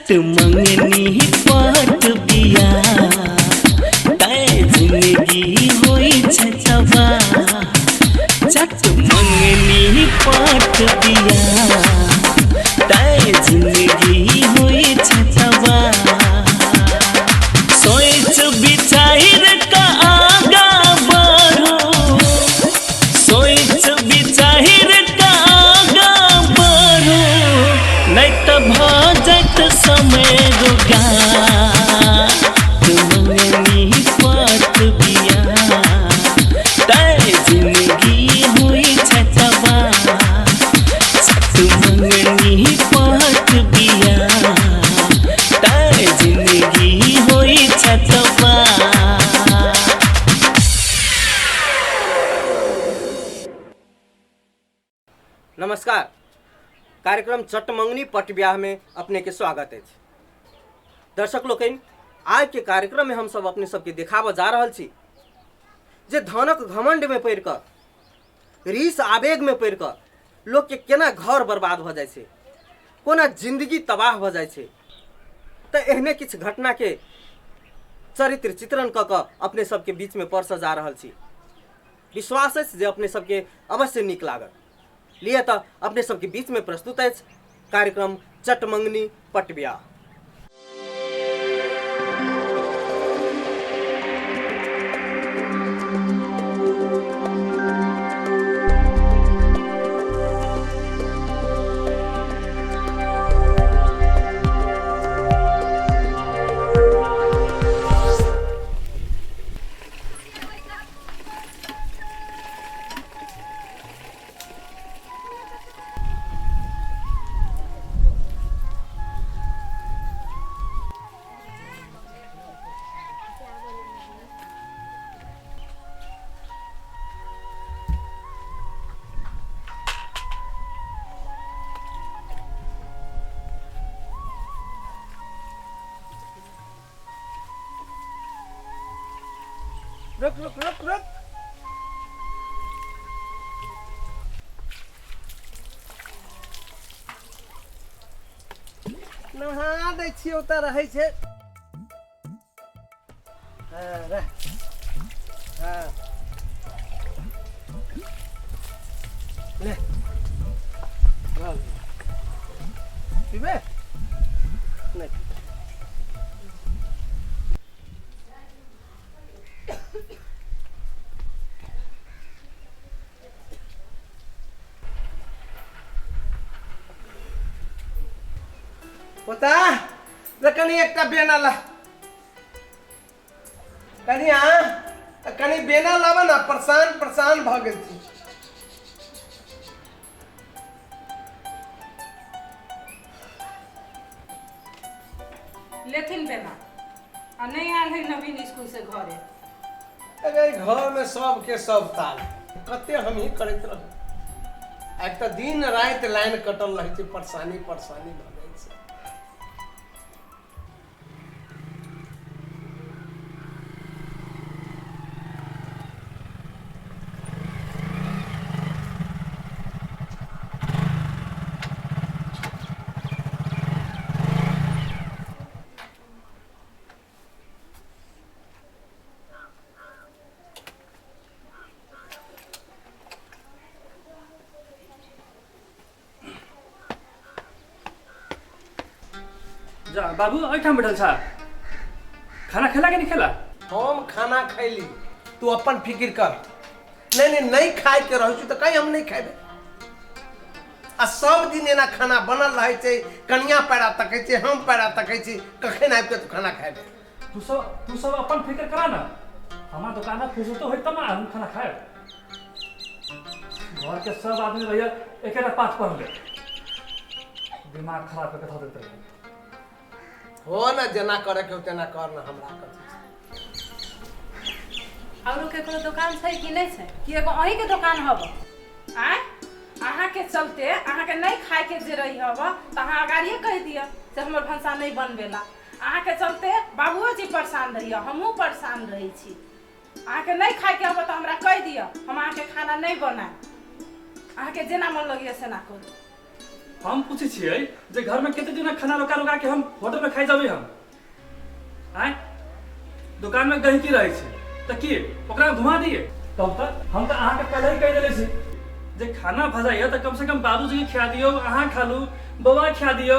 चट मंगनी पट बिया तैं जिंदगी होइ छै तबाह। चट मंगनी पट बिया तैं जिंदगी होइ छै तबाह। सोच विचार का आगा बढ़ो, सोच विचार का आगा बढ़ो, नहीं त भऽ जायत समय रोगा। मंगनी पट बिया तैं जिंदगी होइ छै तबाह। चट मंगनी पट बिया तैं जिंदगी होइ छै तबाह। नमस्कार, कार्यक्रम चटमंगनी पट ब्याह में अपने के स्वागत अछि। दर्शक लोकनि, आज के कार्यक्रम में हम सब अपने सबके देखाबऽ जा रहल छी जे धनक घमंड में पड़ि कऽ, रीस आवेग में पड़ि कऽ लोक के केना घर बर्बाद भऽ जाइ छै, कोना जिंदगी तबाह भऽ जाइ छै। तऽ एहने किछु घटना के चरित्र चित्रण कऽ कऽ अपने सबके बीच में परसऽ जा रहल छी। विश्वास अछि जे अपने सबके अवश्य नीक लागत। लिए तऽ अपने सबके बीच में प्रस्तुत अछि कार्यक्रम चटमंगनी पट ब्याह। रुक रुक रुक रुक नहा दै छियै ओतऽ रहै छै। हँ, रह। हँ। ले भऽ गेलै। पीबै नहि? पोता रे, कनि एकटा बेना ला। कनिया, कनि बेना लाबऽ ने, परेशान परेशान भऽ गेल छी। लेथिन बेना। आ नहि आयल है नवीन स्कूल से घरे? अरे घर में सबके सब ताल कते हम ही करैत रहू। एक तऽ दिन राति लाइन कटल रहै छै, परेशानी परेशानी भऽ जाइ छै। जा बाबू, एहिठाम बैठल छा, खाना खेला कि नहीं खेला? हम खाना खैली, तू अपन फिक्र कर। नहीं नहीं, नहीं खाए के रहै छी तऽ कहीं हम नहीं खेबै। आ सब दिन एना खाना बनल रहै छै, कनिया पैरा तकै छै, हम पैरा तकै छी, कखन आबि कऽ तू खाना खेबै? तू सब अपन फिक्र करा ना, हमार दुकान में फुर्सतो होई तब ना हम खाना खाए। घर के सब आदमी भैया एकेटा पाठ पढ़ ले, दिमाग खराब करके धऽ देते रहे। हो ना, जेना करे के हो तेना कर ना, हमरा कथी छै। औरो केकरो दोकान छै कि नहि छै कि एगो अहीँके दोकान हब? आँय, अहाँके चलते अहाँके नहि खायके जे रही हब तऽ अहाँ अगाड़िए कहि दिअ से हमर भनसा नहि बनबेला। अहाँके चलते बाबुओ जी परेशान रहिए, हमहूँ परेशान रहै छी। अहाँके नहि खायके हब तऽ हमरा कहि दिअ, हम अहाँके खाना नहि बनायब। अहाँके जेना मन लगैए सेना करू। हम पूछै छियै जे घरमे कते दिना खाना रोका रोका के हम होटल में खाइ जबै हम। आँय, दोकानमे गहिकी रहै छै तऽ की ओकरा घुमा दियै? तब तऽ हम तऽ अहाँके पहिले ही कहि देले छी जे खाना भजाइए तऽ कमसँ कम बाबूजीके खिया दियौ, अहाँ खा लू, बौआ खिया दियौ।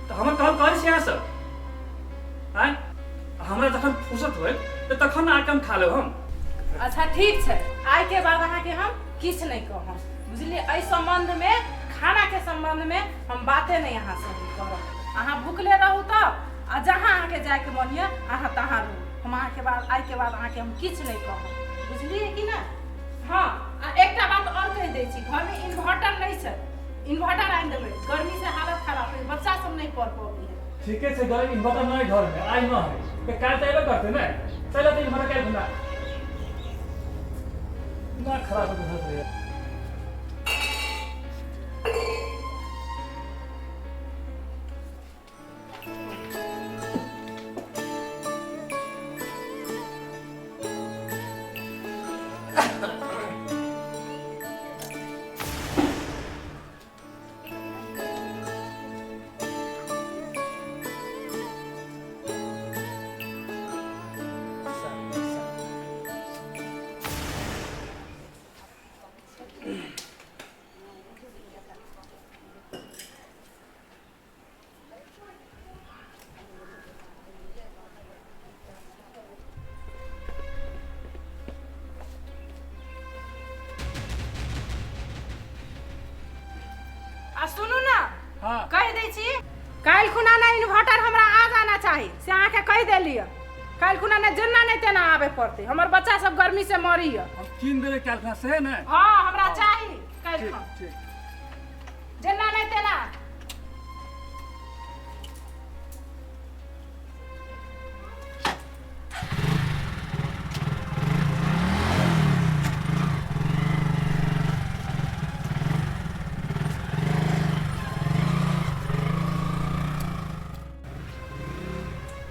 तऽ हमर कहल करै छी अहाँ सब? आँय, हमरा जखन फुर्सत होय तऽ तखन आके हम खा लेब हम। अच्छा ठीक छै, आइ के बाद अहाँके हम किछु नहि कहब, बुझलियै? एहि सम्बन्धमे, खानाके सम्बन्धमे हम बाते नहि अहाँसँ करब। अहाँ भुखले रहू तऽ, आ जहाँ अहाँके जायके मन यऽ अहाँ तहाँ रहू। हम अहाँके बाद, आइके बाद अहाँके हम किछु नहि कहब, बुझलियै कि नहि? हँ, आ एकटा बात आओर कहि दै छी, घरमे इन्वर्टर नहि छै, इन्वर्टर आनि देबै। गर्मीसँ हालत खराब है, बच्चा सब नहि पढ़ पबै है। ठीके छै, घर इन्वर्टर नहि घरमे आइ न है तऽ काल्हि तऽ अयबे करतै ने। चल तऽ इन्वर्टर काल्हि खुना दिमाग खराब हो गेल। आ सुनू ना। हाँ। कहि दै छी, काल्हि खुना ना इन्वर्टर हमरा आ जाना चाही, से अहाँके कहि देलियै। काल्हि खुना ने जेना नहि तेना आबे पड़तै, हमर बच्चा सब गर्मी से मरैया। हम कीन देबै काल्हि खुना से ने। हाँ, हमरा चाही काल्हि ठीक खुना, ठीक, जेना नहि तेना।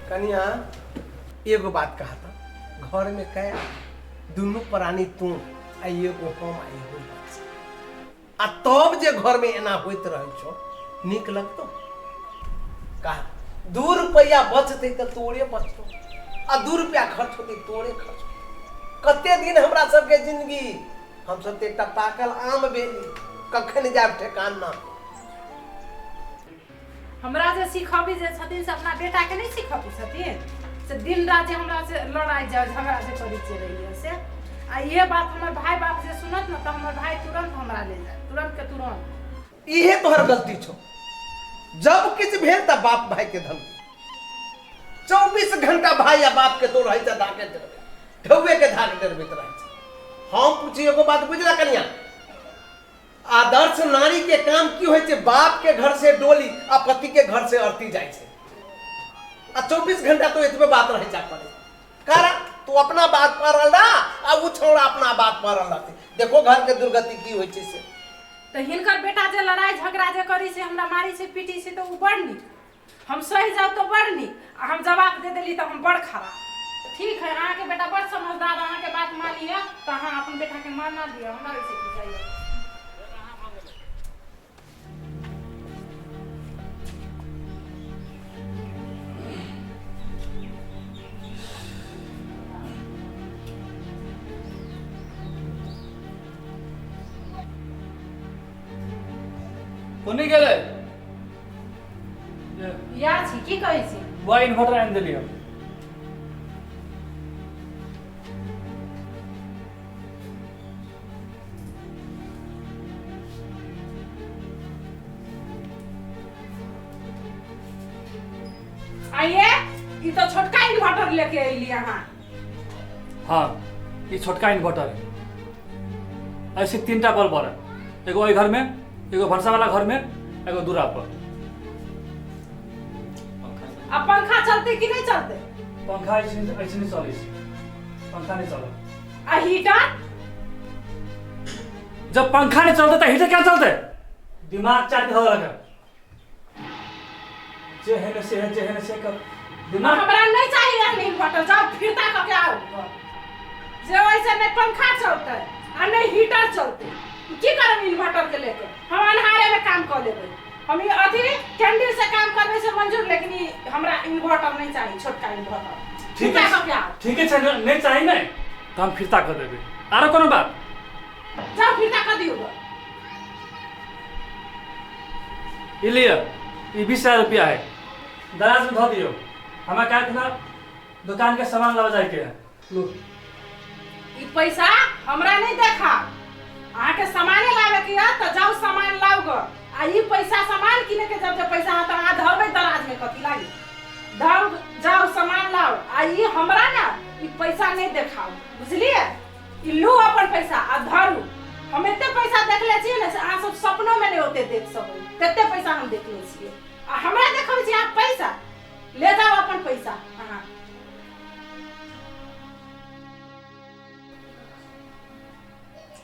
कनिया, एगो बात कहा था, घर में कया दुनू प्राणी तू आ एगो हम आ एगो बच्चा, आ तब जे घर में एना होइत रहै छौ, नीक लगतौ? कहा 2 रुपया बचतै तऽ तोरे बचतौ, आ 2 रुपया खर्च होतै तोरे खर्च होतै। कते दिन हमरा सबके जिंदगी, हमसब तऽ एकटा पाकल आम भेली, कखन जायब ठेकान ना। हमरा जे सिखबी जे छथिन से अपना बेटा के नहीं सिखबी छथिन, से दिन रात जे हमरा से लड़ाई जाय झगड़ा जे करै छै रहिए से। आ ये बात हमर भाई बाप जे सुनत ना तऽ हमर भाई तुरंत हमरा ले जाए, तुरंत के तुरंत। इहे तोहर गलती छौ, जब किछु भेल तऽ बाप भाई के धमकी, 24 घंटा भाई आ बाप के तो रहै छै धाके डरबे, ढौए के धाक डरबैत रहै छै। हम पूछी एगो बात बुझला कनिया, आदर्श नारी के काम की होइ छै? बाप के घर से डोली आ पति के घर से अरती जाइ छै, आ 24 घंटा तो एतबे बात रहै छै करे कारा तू अपना बात पर रहल आ उ छौड़ा अपना बात पर रहल रहते। देखो घर के दुर्गति की होइ छै से। तऽ हिनकर बेटा जे लड़ाई झगड़ा जे करै छै, हमरा मारै छै पीटी छै, तऽ ओ बड़ नीक, हम सही जाउ तऽ बड़ नीक, आ हम जवाब दे देली तऽ हम बड़ खराब। ठीक है, अहाँके बेटा बड़ समझदार, अहाँके बात मानिए तऽ अहाँ अपन बेटाके माना दिअ, हमरा ओहिसँ की चाहिए। कोनी गेलै? या छी की कहै छी? बुआ, इन्वर्टर आनि देलियै। आइए, ई तऽ छोटका इन्वर्टर लेके अयली अहाँ। हाँ, ई छोटका इन्वर्टर है। ऐसे 3टा बल्ब बरत, एगो एहि घर में, एगो भरसा वाला घर में, एगो दूरा पर। आ पंखा चलते कि नहीं चलते? पंखा ऐसे ऐसे नहीं चलै छै, पंखा नहीं चलत। आ हीटर? जब पंखा नहीं चलते तो हीटर क्या चलते? दिमाग चाट के लगा जे है न से है, जे है न से कर दिमाग। हमरा नहीं चाहिए एहन इन्वर्टर, जाओ फिरता कऽ के आउ। जे वैसे नहीं पंखा चलते आ नहीं हीटर चलते, की करब इन्वर्टर के लेके? हम अन्हारे में काम कऽ लेबै। हम ई अथी कैंडल से काम करबै से मंजूर, लेकिन ई हमरा इन्वर्टर नहीं चाही, छोटका इन्वर्टर। ठीक फिरता है कऽ के आउ। ठीके छै, नहि चाही नहि तऽ हम फिरता कऽ देबै। आरो कोनो बात? जाउ फिरता कऽ दियौ। ई लिअ, ई 20,000 रुपया है, दराज में धऽ दियौ। हमरा काल्हि खुना दुकान के सामान लाबऽ जाइके है। लू। ई पैसा हमरा नहीं देखा। अहाँके सामाने लाबे के यऽ तऽ जाउ सामान लाउ ग। आ ई पैसा सामान किने के जब जब पैसा हत अहाँ धरबै दराज में कथी लागी? धरू, जाउ सामान लाउ। आ ई हमरा ना ई पैसा नहीं देखाउ, बुझलियै? ई लू अपन पैसा आ धरू। हम एते पैसा देखले छियै ने से अहाँ सब सपनो में नहीं ओते देख सकबै, तते पैसा हम देखले छियै। आ हमरा देखबै छी अहाँ पैसा? ले जाउ अपन पैसा अहाँ।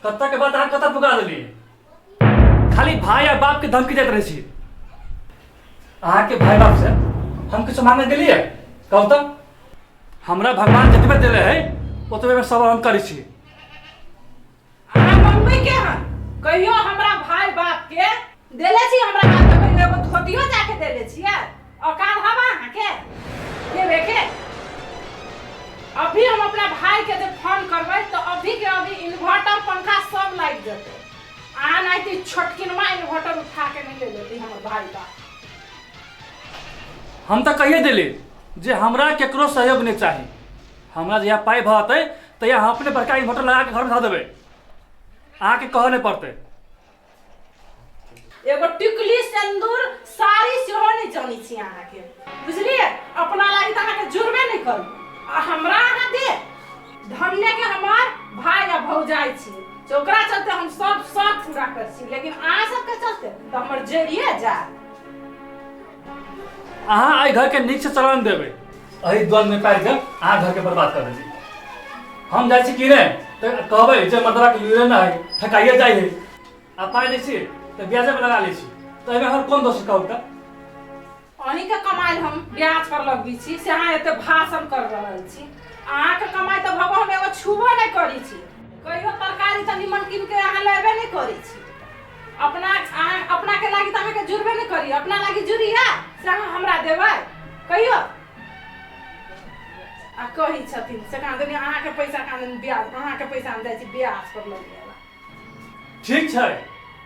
कत्ता के बात अहाँ कतऽ पुका देलियै? खाली भाई आ बाप के धमकी दैत रहै छी। अहाँके भाई बाप से हम किछु मांगे गेलियै? कहू तऽ, हमरा भगवान जतबे देले है ओतबे में सबर हम करै छी। अहाँ मंगबै के हन? कहियो हमरा भाई बाप के देले छी? हमरा बाप के कहियो एगो धोतियो जाके देले छियै? औकात हवा अहाँके देबे के? अभी हम अपना भाई के जे फोन करबै तऽ अभी के अभी इन्वर्टर पंखा सब लागि जेतै। अहाँ नहि तऽ छोटकिनमा इन्वर्टर उठा के नहीं ले लेती हमर भाई बाप। हम तऽ कहिए देली जे हमरा केकरो सहयोग नहि चाही। हमरा जहिया पाइ भऽ जेतै तहिया हम अपने बड़का इन्वर्टर लगा के घरमे धऽ देबै, अहाँके कहऽ नहि पड़तै। एगो टिकली सिंदूर साड़ी सेहो नहि जानै छी अहाँके, बुझलियै? अपना लागि तऽ अहाँके जुड़बे नहि करू आ हमरा अहाँ दे धन्य के हमर भाई आ भौजाइ छी से ओकरा चलते हम सब शौक पूरा कर छी, लेकिन अहाँ सबके चलते तऽ हमर जरिए जाय। अहाँ एहि घरके नीकसँ चलन देबै, एहि द्वंद्वमे पारि कऽ अहाँ घरके बर्बाद कऽ देली। हम जाइ छी कि नहि तऽ कहबै जे मर्दबाके लूरे नहि हइ, ठकाइए जाइ हइ, आ पाइ दै छी तऽ ब्याजेपर लगा लै छी, तऽ एहिमे हमर कोन दोष कहू तऽ? अहीँके कमाइ हम ब्याज पर लगबै छी से अहाँ एते भाषण कर रहल छी। अहाँके कमाइ तऽ भगवान हम एगो छुबो नहि करै छी। कहियो तरकारी तऽ निमन कीन के अहाँ लेबे नहि करै छी। अपना अहाँ अपना के लागी तऽ अहाँके जुड़बे नहि करी, अपना लागी जुड़िया से अहाँ हमरा देबै कहियो? आ कहै छथिन से कहाँ दनी अहाँके पैसा, कहाँ दनी ब्याज, अहाँके पैसा हम जाइ छी ब्याज पर लगबै ला। ठीक छै,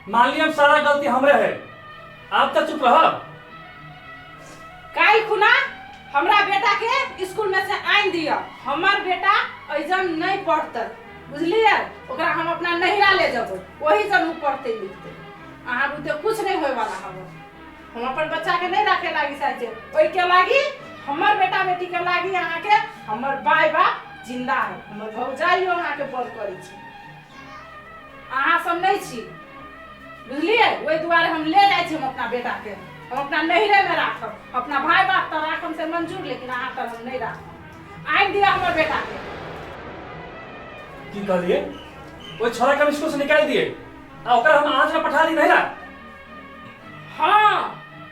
मान लिअ हम सारा गलती हमरे है, आब तऽ चुप रहब। काल्हि खुना हमरा बेटा के स्कूल में से आनि दिअ। हमर बेटा एहिजन नहि पढ़तै, बुझलियै? ओकरा हम अपना नहिरा ले जेबै, ओही जन ओ पढ़तै लिखतै। अहाँ बुते कुछ नहीं होय वाला हब। हम अपन बच्चा के नहीं राखे लागी चाहै छियै, ओहिके लागी हमर बेटा बेटी के लागी अहाँके हमर बाय बाप जिंदा है, हमर भौजाइयो अहाँके बड़ करै छै, अहाँ सब नहीं छी, बुझलियै? ओहि दुआरे हम ले जाइ छी हम अपना बेटा के, हम अपना नहिरे में राखब। अपना भाई बाप तऽ राखब से मंजूर, लेकिन अहाँ तऽ हम नहीं राखब। आनि दिअ हमर बेटा के। की कहलिए? ओहि छोरा के हम स्कूल से निकालि दिए आ ओकरा हम अहाँ जगह पठा दी नहिरा? हाँ,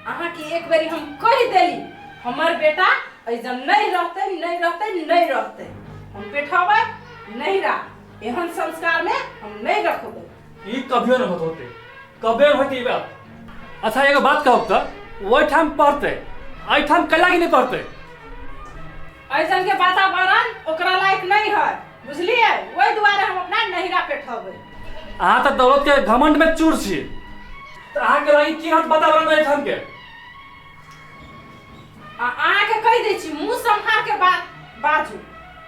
अहाँके एक बेरी हम कहि देली हमर बेटा एहिजन नहीं रहतै, नहीं रहतै, नहीं रहतै। हम पेठबै नहिरा, एहन संस्कार में हम नहीं रखबै। ई कभियो न होते, कभियो न होते ई बात। अच्छा एगो बात कहब तऽ ओहिठाम पढ़तै एहिठाम कैला कि नहि पढ़तै? ऐसन के वातावरण ओकरा लायक नहीं है, बुझलियै? ओहि दुआरे हम अपना नहिरा पेठबै। अहाँ तऽ दौलत के घमंड में चूर छी, तऽ अहाँके लागी की रहत वातावरण एहिठाम के? आ अहाँके कहि दै छी मुँह सम्हार के बात बाजू,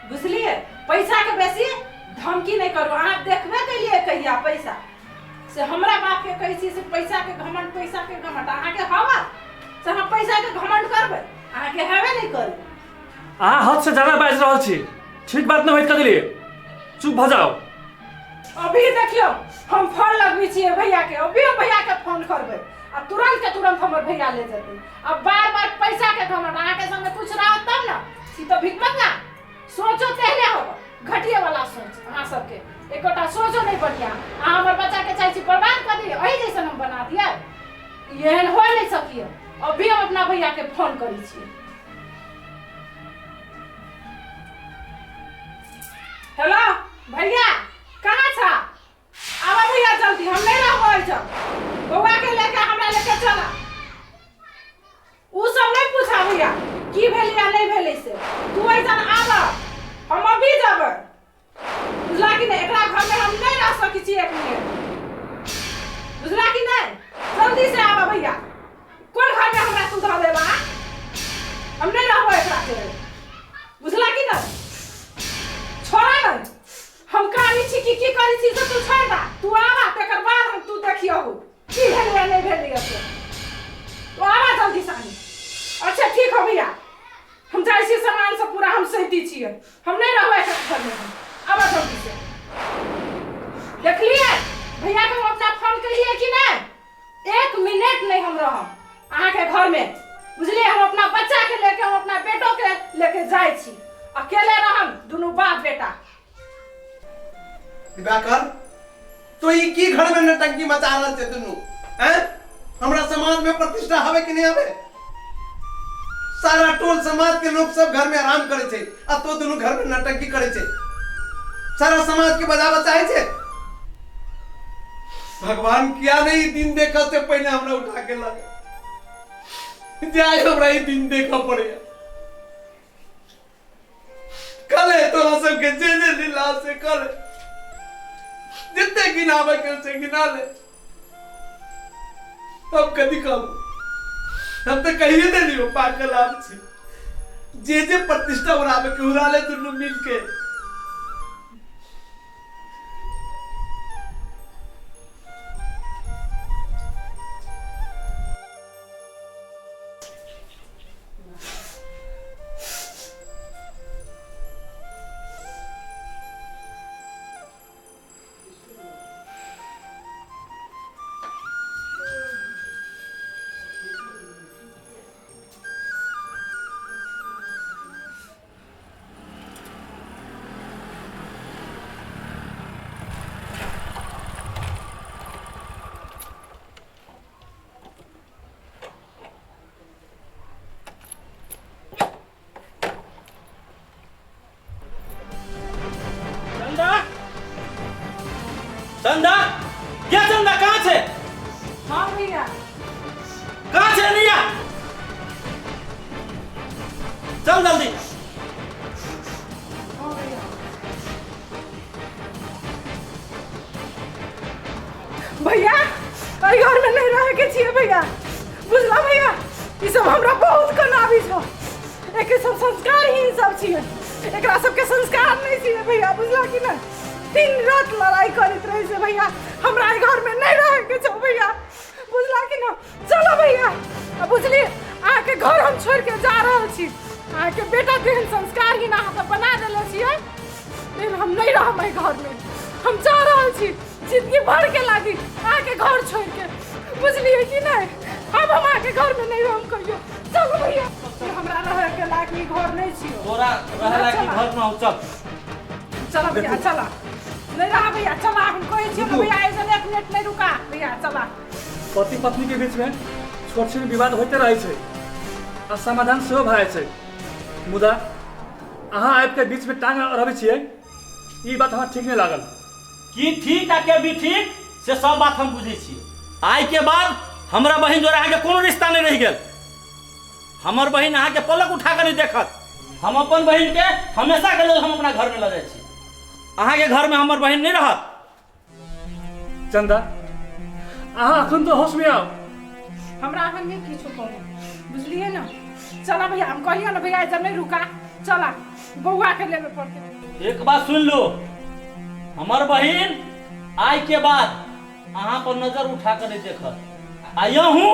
बुझलियै? पैसा के बेसी धमकी नहीं करू। अहाँ देखबे केलियै कहिया पैसा से हमरा बाप के कहै छी से पैसा के घमंड, पैसा के घमंड। अहाँके हवा से हम पैसा के घमंड करबै? अहाँके हेबे नहीं करू। अहाँ हद से ज्यादा बाजि रहल छी, ठीक बात नहि होइत कह देलियै, चुप भऽ जाउ। अभी देखियौ हम फोन लगबै छियै भैया के, अभी हम भैया के फोन करबै आ तुरंत के तुरंत हमर भैया ले जेतै। आ बार बार पैसा के घमंड, अहाँके संगे कुछ रहत तब ने। छी तऽ भीख मंगा सोचो तेहने होब, घटिए वाला सोच अहाँ सबके एकोटा सोचो नहीं बढ़िया। अहाँ हमर बच्चा के चाहै छी बर्बाद कर दिए, एहि जैसन हम बना दिए, एहन हो नहीं सकिए। अभी हम अपना भैया के फोन करै छियै। हेलो भैया, कहाँ छा? आवा भैया जल्दी, हम नहीं रहबो एहिठाम। बौआ के लेके हमरा लेके चला। भैया कोन घर में हमरा तू धऽ देबा हम नहीं रहबो एकरा के बुझला कि नहीं छोड़ा नहीं हम करै छी की की करै छी से तू छोड़ दा तू आवा तकर बाद हम तू देखियो की भेलै नहीं भेलै से तू आवा जल्दी सानी अच्छा ठीक हो भैया हम जाइ छी सामान सब पूरा हम सैती छियै हम नहीं रहबै एकर घर में आवा जल्दी से देखलिए भैया के हम अपना फोन करिए कि नहीं एक मिनट नहीं हम रहब अहाँके घर में बुझलिए हम अपना बच्चा के लेके हम अपना बेटो के लेके जाइ छी अकेले रहम दुनू बाप बेटा दिवाकर तो ई की घर में नटंकी मचा रहल छै दुनू हैं हमरा समाज में प्रतिष्ठा हवे कि नहीं हवे सारा टोल समाज के लोग सब घर में आराम करे छै आ तो दुनू घर में नटंकी करे छै सारा समाज के बजावा चाहे छै भगवान किया नहीं दिन देखा से पहले हमरा उठा के लगे जाय हमरा ई दिन देखा पड़े कले तोरा सबके जे जे लीला से कले जितने गिनावे के उसे गिना ले अब कदी कहू हम तो कहिए दे लियो पागल आप छी जे जे प्रतिष्ठा उड़ावे के उड़ा ले दुनू मिल के चंदा चंदा क्या चंदा कहाँ छे हाँ भैया कहाँ छे रिया चल जल्दी हाँ भैया भैया एहि घर में नहीं रहे के छियै भैया बुझला भैया ई सब हमरा बहुत कनाबी छौ एके सब संस्कारहीन सब छियै एकरा सबके संस्कार नहीं छियै भैया बुझला कि नहीं दिन रात लड़ाई करैत रहै छै भैया हमरा एहि घर में नहीं रहे के छौ भैया बुझला कि ना चलो भैया आ बुझली अहाँके घर हम छोड़ि के जा रहल छी अहाँके बेटा तेहन संस्कारहीन अहाँ तऽ बना देले छियै लेकिन हम नहीं रहब एहि घर में हम जा रहल छी जिंदगी भर के लागी अहाँके घर छोड़ के बुझलियै कि नहीं अब हम अहाँके घर में नहीं रहब कहियो चलो भैया ई हमरा रहे के लायक ई घर नहीं छियो तोरा रहे लायक ई घर ना हो चल चला भैया चला नहीं रहा भैया चला हम कहै छियै ने भैया एहिसँ एक मिनट नहीं रुका भैया चला पति पत्नी के बीच में छोट छिन विवाद होइते रहै छै आ समाधान सेहो भए जाइ छै मुदा अहाँ आबि के बीच में टांग अड़बै छियै ई बात हमरा ठीक नहि लागल की ठीक आ के भी ठीक से सब बात हम बुझै छियै आइ के बाद हमरा बहिन जोड़े अहाँके कोनो रिश्ता नहि रहि गेल हमर बहिन अहाँके पलक उठा कऽ नहि देखत हम अपन बहिन के हमेशा के लेल हम अपना घर में लऽ जाइ छी अहाँके घर में हमर बहिन नहि रहत चंदा अहाँ अखन तऽ होश में आउ हमरा अहाँ नहि किछो कहू बुझलियै ने चला भैया हम कहलियै ने भैया जब नहीं रुका चला बौआ के लेबे पड़तै एक बात सुन लो हमर बहिन आइ के बाद अहाँ पर नजर उठा कऽ नहि देखत आ यहूँ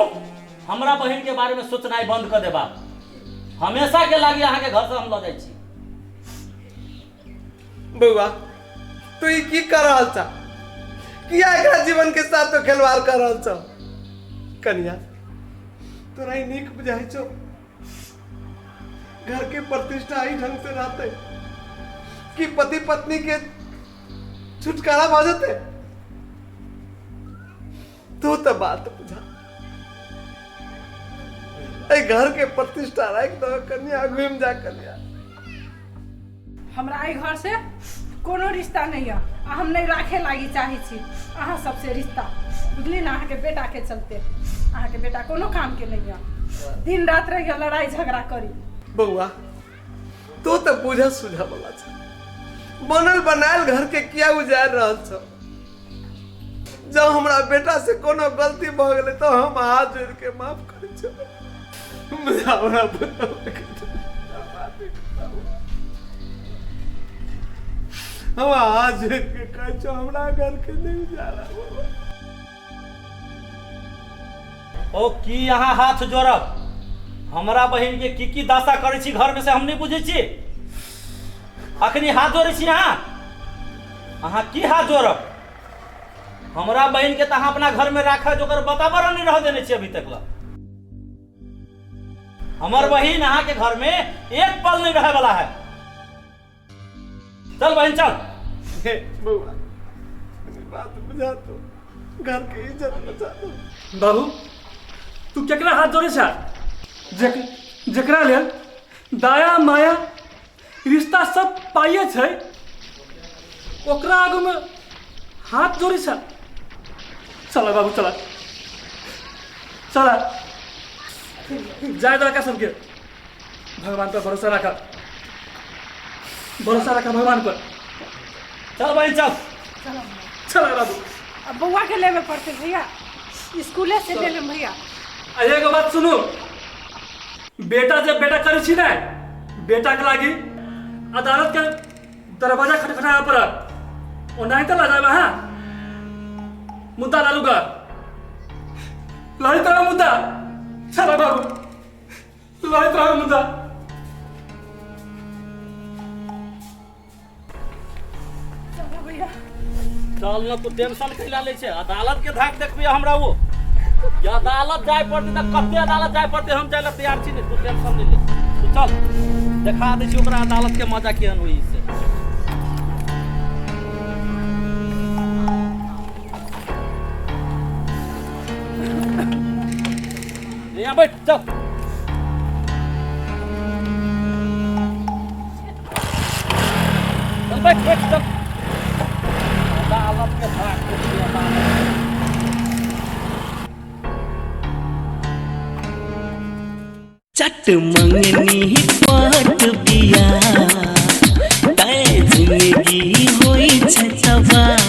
हमरा बहिन के बारे में सोचनाइ बंद कऽ देबा हमेशा के लागी अहाँके घर से हम लऽ जाइ छी बौआ तू ई की कर रहल छ किया एकरा जीवन के साथ तो खिलवाड़ कर रहल छ कनिया तोरा ई नीक बुझाइ छौ घर के प्रतिष्ठा एही ढंग से रहते कि पति पत्नी के छुटकारा भऽ जेतै तू तऽ बात बुझा एहि घर के प्रतिष्ठा राखि दऽ कनिया घुमि जा कनिया हमरा एहि घर से कोनो रिश्ता नहीं है आ हम नहीं राखे लागी चाहे छी अहाँ सबसे रिश्ता बुझली ना अहाँके बेटा के चलते अहाँके बेटा कोनो काम के नहीं है दिन रात रहिए लड़ाई झगड़ा करी बौआ तो तऽ बुझा सुझा वाला छ बनल बनायल घर के किया उजाड़ रहल छ जब हमरा बेटा से कोनो गलती भऽ गेलै तऽ हम हाथ जोड़ि के माफ करै छी। हमरा हम हाथ जोड़ि के कहै छौ, हमरा घर के नहि उजाड़ा। ओ की अहाँ हाथ जोड़ब? हमरा बहिन के की की दशा करै छी घर में से हम नहीं बुझै छी। अखनी हाथ जोड़ै छी अहाँ? अहाँ की हाथ जोड़ब? हमरा बहिन के तऽ अहाँ अपना घर में राखऽ जोकर वातावरण नहीं रह देने छी अभी तक ला। हमर बहिन अहाँ के घर में एक पल नहीं रहे वाला है। चल बहन चल। हे बउआ, बात बुझा तो, घर के इज्जत बचा दो। बाबू, तू केकरा हाथ जोड़े छा? जकरा लेल दाया माया रिश्ता सब पाइए छै, ओकरा आगू में हाथ जोड़े छा। चला बाबू, चला चला, जाय दो सबके। भगवान पर भरोसा रखा, भरोसा रखा भगवान पर। चल बहन चल। चला बाबू। अब बउआ के लेवे पड़ते भैया, स्कूले से ले लेम भैया। अरे एगो बात सुनू, बेटा जब बेटा करै छी ने, बेटा के लागी अदालत के दरवाजा खटखटाबे पड़त। ओनाहिते लऽ जायब अहाँ मुद्दा लालूगा लड़ैत रहू मुद्दा। चला बाबू, लड़ैत रहू मुद्दा। चलो भैया। चल न, तू टेंशन कैला लै छै? अदालत के धाक देखबी हमरा वो या अदालत जाय पड़तै तऽ कते अदालत जाय पड़तै, हम जाय लए तैयार छी ने। तू टेंशन नहि ले, तू चल, देखा दै छी ओकरा अदालत के मजा केहन होइ से। यहाँ बैठ, चल चल, बैठ बैठ, चल। अदालत के धाक देखबी अदालत। चट मंगनी पट बिया तै जिंदगी होई छै तबाह।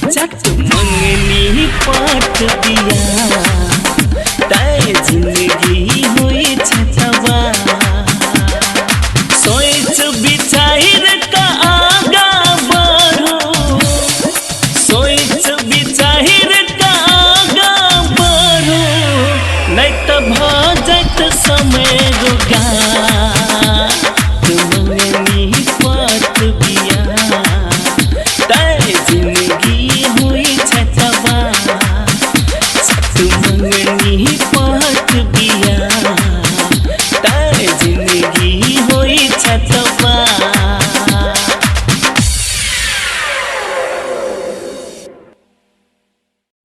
चट मंगनी पट बिया।